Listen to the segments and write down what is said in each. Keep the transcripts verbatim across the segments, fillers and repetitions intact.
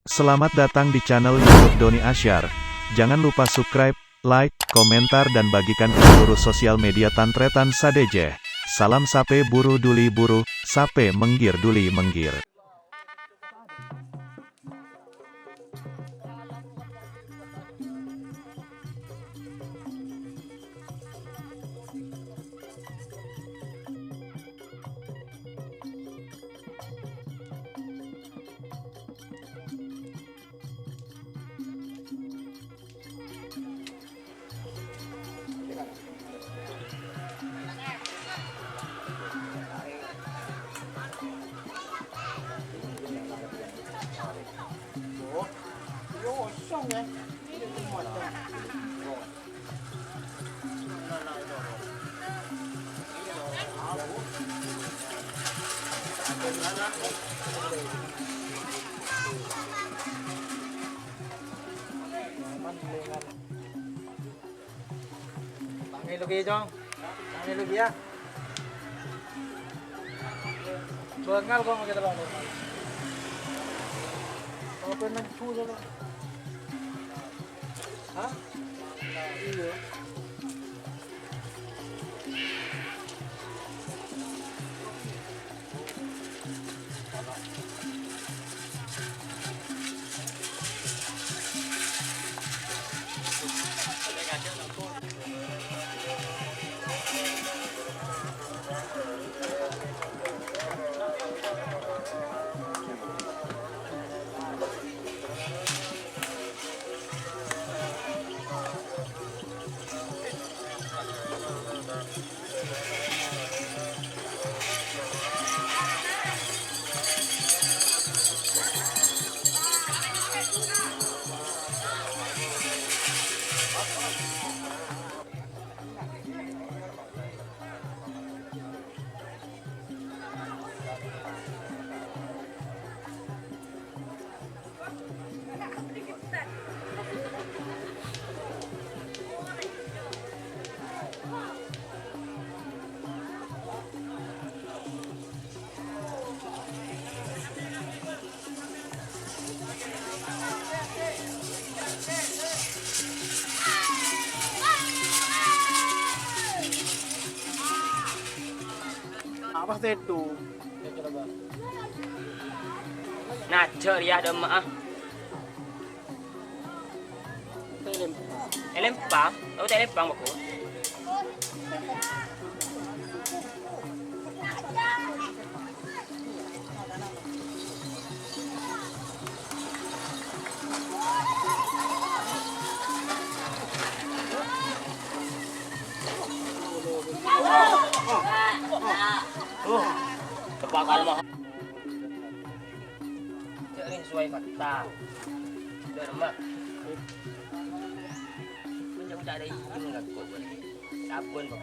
Selamat datang di channel YouTube Doni Asyar. Jangan lupa subscribe, like, komentar, dan bagikan ke seluruh sosial media tan-tarètan sadhâjâ. Salam sapè buru duli buru, sapè mèngghir duli mèngghir. Tangi lagi, Cong. Tangi lagi, ya. Bengal kok, kita lawan. Apa yang nang dulu? Hah? Iya. Apa sih itu? Najjhâ' rèya dâ' emma'a. Èlèmpang? Oh, ta' èlèmpang, bagus. Tepakan mah. Jâ' rèng suwai fakta. Dârma. Menjauh dari ini ngaku. Sabun, Pak.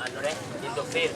Anu re, Indomil.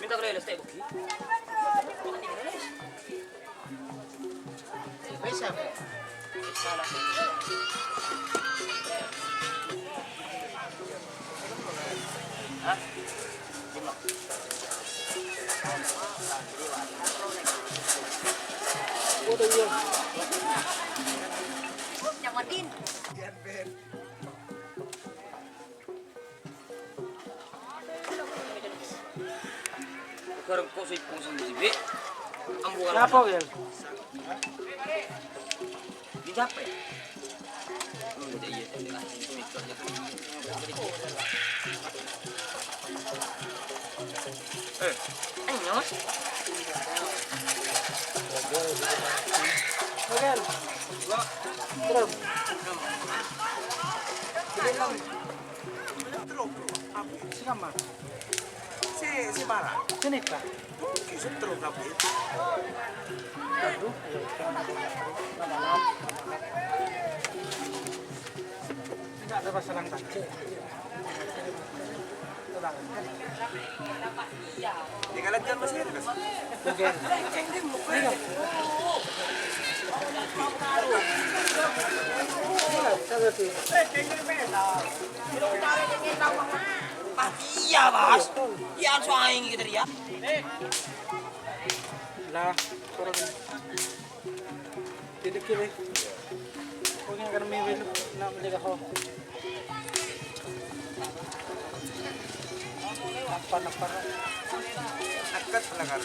Minta kare leste buki. Bisa, Be? Bisa lah. Hah? Udah, iya. Yang Wadin. Kareng kok sih pungsang di sini? Ambu. Siapa, Wil? Dicapai. Oh, iya, iya, iya. Eh, ayo, Mas. Oke. Terus. Sè kamma? Sè, sè para. Sè nèka? Mungkin sè terro kabeh. Aduh, ya udah. Enggak ada pasaran kaki. Tenang. Tinggal aja, Mas, ya, Mas. Oke. Ayo. Ayo, sabar sih. Ah, iya, Mas. Iya, langsung aing gitu ya. Lah, turun. Titik kiri. Pokoknya akan mimpin nak menjaga ho. Apa, apa? Angkat pelanggar.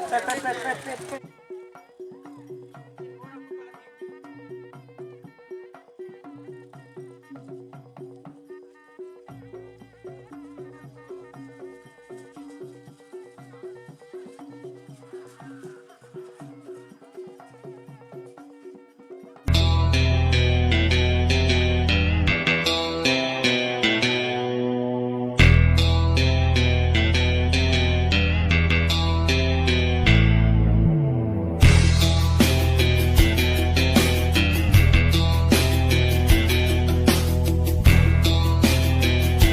Pet, pet, pet, pet, pet, pet.